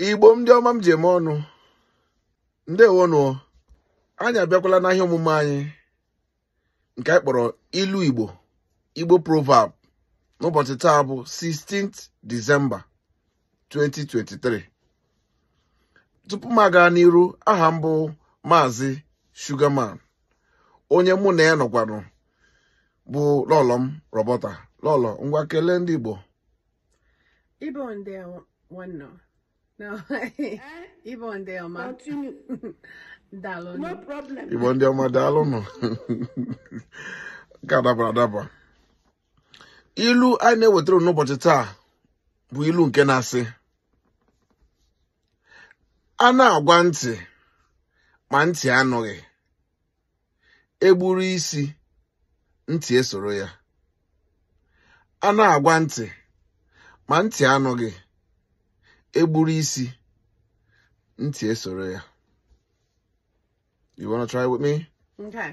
Igbo ndị ọma m ji eme ọnụ, ndewonụ. Anyị abịakwala n'ahịa omume anyị nke anyị kpọrọ Ilu Igbo, Igbo Proverb, n'ụbọchị taa bụ 16th December 2023. Tupu m aga n'iru, aha m bụ Maazị Sugarman, onye mụ na ya nọkwanụ bụ lọlọ m Roberta. Lọlọ, ngwa kelee ndị Igbo. Igbo ndewo. No. Igbo ndị ọma. Continue. Daalụ. No problem. Igbo ndị ọma, daalụnụ. Nke a dabara adaba. Ilu anyị na-ewetara unu n'ụbọchị taa bụ ilu nke na-asị, a na-agwa ntị ma ntị anụghị, egburu isi ntị esoro ya. A na-agwa ntị ma ntị anụghị, egburu isi ntị esoro ya. You wanna try with me? Okay.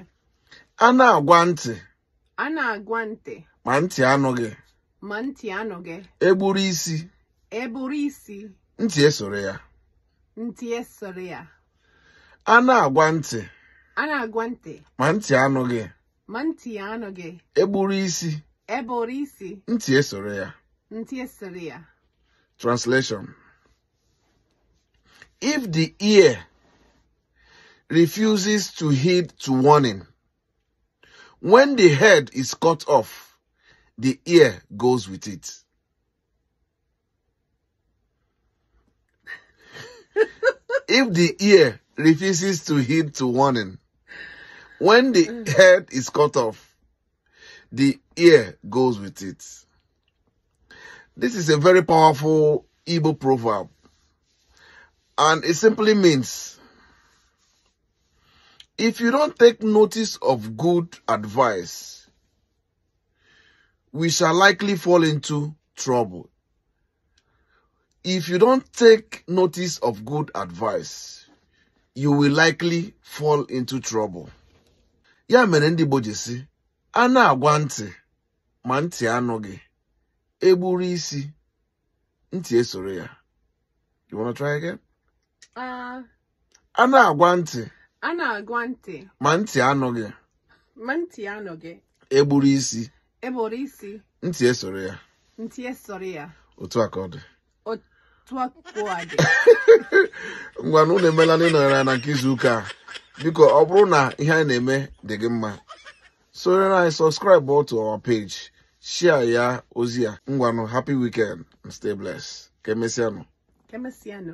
A na-agwa ntị A na-agwa ntị ma ntị anụghị, ma ntị anụghị, egburu isi eburu isi ntị esoro ya. Ntị esoro ya. A na-agwa ntị A na-agwa ntị ma ntị anụghị, ma ntị anụghị, egburu isi eburu isi ntị esoro ya. Ntị esoro ya. Translation: If the ear refuses to heed to warning, when the head is cut off, the ear goes with it. If the ear refuses to heed to warning, when the head is cut off, the ear goes with it. This is a very powerful Igbo proverb. And it simply means, if you don't take notice of good advice, we shall likely fall into trouble. If you don't take notice of good advice, you will likely fall into trouble. Ya mere ndị Igbo ji sị, a na-agwa ntị ma ntị anụghị, egburu isi ntị esoro ya. You wanna try again? A na-agwa ntị A na-agwa ntị ma ntị anụghị, ma ntị anụghị, egburu isi eburu isi ntị esoro ya. Ntị esoro ya. Otu a ka ọ dị. Otu a ka ọ dị. Ngwa na unu emela n'ịnọnyere anyị na nke izu ụka a. Biko, ọ bụrụ na ihe anyị na-eme dị gị mma, sonyere anyị, subscribe to our page, share ya ozi a. Ngwanụ, happy weekend and stay blessed. Ka emesịanụ. Ka emesịanụ.